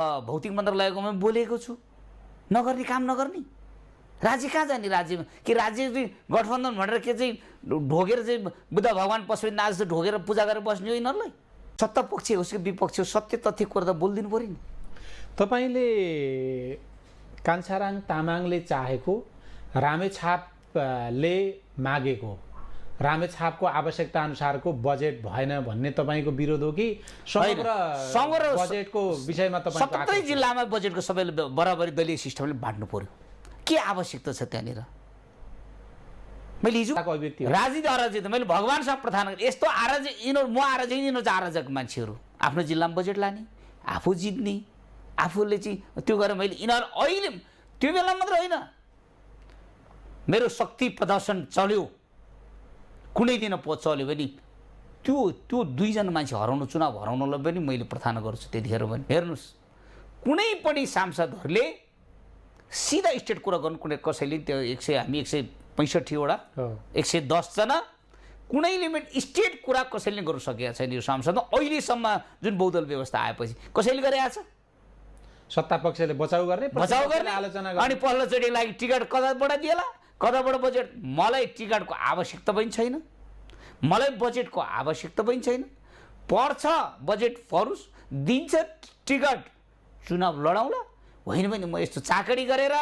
भौतिक मन्त्रालयको म बोलेको छु नगर्ने काम नगर्ने राज्य कहाँ जाने राज्यमा कि राज्य चाहिँ गठबन्धन भनेर के चाहिँ ढोगेर चाहिँ बुद्ध भगवान् पशुपतिनाथ जस्तो ढोगेर पूजा गरेर बस्ने हो यिनीहरूलाई सत्ता पक्ष होस् कि विपक्ष होस् सत्य तथ्य कुरा त बोलिदिनु पऱ्यो नि तपाईँले कान्छाराङ तामाङले चाहेको रामेछापले मागेको रामेछापको आवश्यकता अनुसारको बजेट भएन भन्ने तपाईँको विरोध हो कि समग्र बजेटको विषयमा तपाईँको 17 जिल्लामा बजेटको सबैले बराबरी दलीय सिस्टमले बाँड्नु पर्यो के आवश्यकता छ त्यहाँनिर मैले हिजो राजनीति अराजक मैले भगवान्सँग प्रार्थना गरेँ यस्तो आराजक यिनीहरू म आराजक यिनीहरू चाहिँ आराजक मान्छेहरू आफ्नो जिल्लामा बजेट लाने आफू जित्ने आफूले चाहिँ त्यो गरेर मैले यिनीहरू अहिले त्यो बेला मात्र होइन मेरो शक्ति प्रदर्शन चल्यो कुनै दिन चल्यो भने त्यो दुईजना मान्छे हराउनु चुनाव हराउनलाई पनि मैले प्रार्थना गर्छु त्यतिखेर पनि हेर्नुहोस् कुनै पनि सांसदहरूले सिधा स्टेट कुरा गर्नु कुनै कसैले त्यो 100 हामी 165 वटा 110 जना कुनै लिमिट स्टेट कुरा कसैले गर्न सकेका छैन यो सांसदमा अहिलेसम्म जुन बहुदल व्यवस्था आएपछि कसैले गरेको छ सत्ता पक्षले बचाउ गर्ने आलोचना गर्ने अनि पहिलोचोटि लागि टिकट कताबाट दिएला कताबाट बजेट मलाई टिकटको आवश्यकता पनि छैन मलाई बजेटको आवश्यकता पनि छैन पर्छ बजेट परोस् दिन्छ टिकट चुनाव लडाउँला होइन भने म यस्तो चाकडी गरेर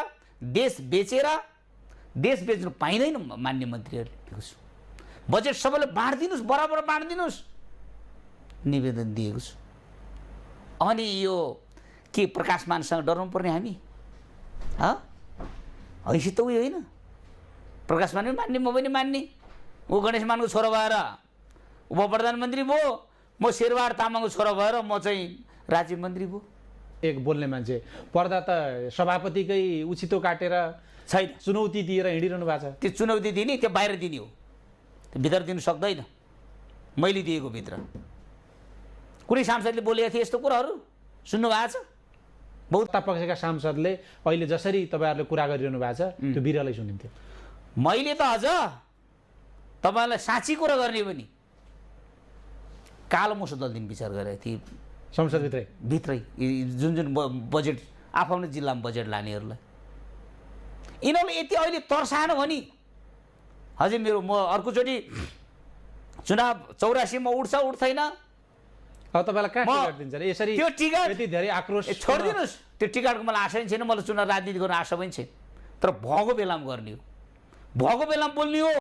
देश बेच्नु पाइँदैन मान्य मन्त्रीहरूले छु बजेट सबैले बाँडिदिनुहोस् बराबर बाँडिदिनुहोस् निवेदन दिएको छु अनि यो के प्रकाशमानसँग डराउनु पर्ने हामी हैसियत त उयो होइन प्रकाशमान पनि मान्ने म पनि मान्ने ऊ गणेशमानको छोरा भएर उप प्रधानमन्त्री भयो म शेरबहादुर तामाङको छोरा भएर म चाहिँ राज्य मन्त्री भयो एक बोल्ने मान्छे पर्दा त सभापतिकै उचितो काटेर छैन चुनौती दिएर हिँडिरहनु भएको छ त्यो चुनौती दिने त्यो बाहिर दिने हो त्यो भित्र दिनु सक्दैन मैले दिएको भित्र कुनै सांसदले बोलेका थिए यस्तो कुराहरू सुन्नु भएको छ बहुत पक्षका सांसदले अहिले जसरी तपाईँहरूले कुरा गरिरहनु भएको छ त्यो बिरलै सुनिन्थ्यो मैले त अझ तपाईँलाई साँच्ची कुरा गर्ने पनि कालो मुसो दिन विचार गरेको थिएँ संसदभित्रै जुन बजेट आफ्नो जिल्लामा बजेट लानेहरूलाई यिनीहरूले यति अहिले तर्साएन भने हजुर मेरो म अर्कोचोटि चुनाव 84 मा उठ्दैन अब तपाईँलाई कहाँ टिकट दिन्छ यसरी त्यो टिकट यति धेरै आक्रोश छोडिदिनुहोस् त्यो टिकटको मलाई आशा पनि छैन मलाई चुनाव राजनीति गर्न आशा पनि छैन तर भएको बेलामा गर्ने हो भएको बेलामा बोल्ने हो